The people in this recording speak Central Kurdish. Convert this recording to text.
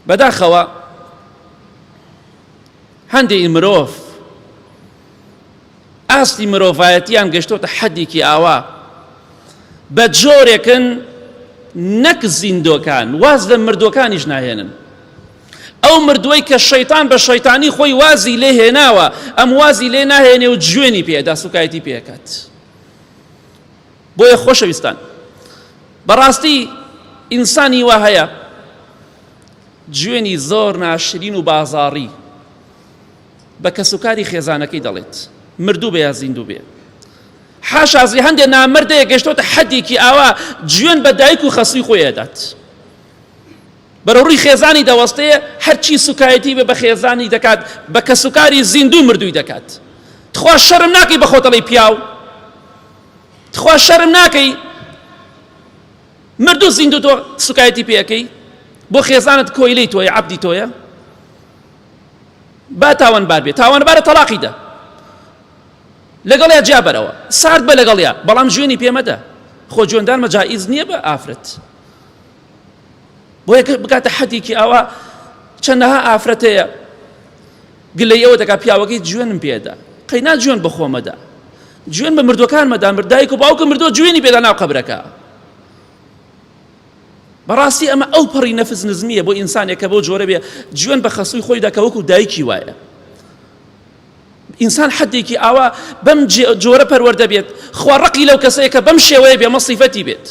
بەداخەوە هەندێک مرۆڤ ئاستی مرۆڤایەتیان گەشتۆتە حەدێکی ئاوا بە جۆرێکن نەک زیندۆکان واز لە مردوەکانیش ناهێنن ئەو مردووەی کە شەیتان بە شەیتانی خۆی وازی لێ هێناوە ئەم وازی لێ ناهێنێ و جوێنی پێدا سوکایەتی پێکات بۆیە خۆشەویستان بەڕاستی ئینسانی وا هەیە جوێنی زۆر ناشرین و بازاڕی بە کەسوکاری خێزانەکەی دەڵێت مردوو بێ یا زیندوو بێ حاشازی هەندێک نامەردەیە گەشتۆتە حەدێکی ئاوا جوێن بە دایک و خەسوی خۆی ئەدات بەرەو ڕووی خێزانی دەوەستێ هەرچی سوکایەتی بێ بە خێزانی دەکات بە کەسوکاری زیندوو مردووی دەکات تخوا شەرم ناکەی بە خۆتەڵی پیاو تخوا شەرم ناکەی مردوو زیندوو تۆ سوکایەتی پێەکەی بۆ خێزانت کۆیلەی تۆیە عەبدی تۆیە با تاوانبار بێ تاوانبارە تەلاقی دە لەگەڵیا جیابەرەوە سارد بە لەگەڵیا بەڵام جوێنی پێمەدە خۆ جوێندان مەجائیز نییە بە ئافرەت بۆیە بکاتە حەدێکی ئاوا چەندەها ئافرەت هەیە گلەی ئەوە دەکات پیاوەکەی جوێنم پێدا قەینا جوێن بە خۆمەدا جوێن بە مردوەکانمەدا مردایک و باوکە مردووە جوێنی پێدا ناو قەبرەکە بەڕاستی ئەمە ئەو پەڕی نەفس نزمیە بۆ ئینسانێک کە بۆ جۆرە بێ جوێن بە خەسووی خۆیدا کە وەکو دایکی وایە ئینسان حدێکی ئاوا بەم جۆرە پەروەردە بێت خوا ڕقی لەو کەسەیە کە بەم شێوەیە بێ مە سیفەتی بێت.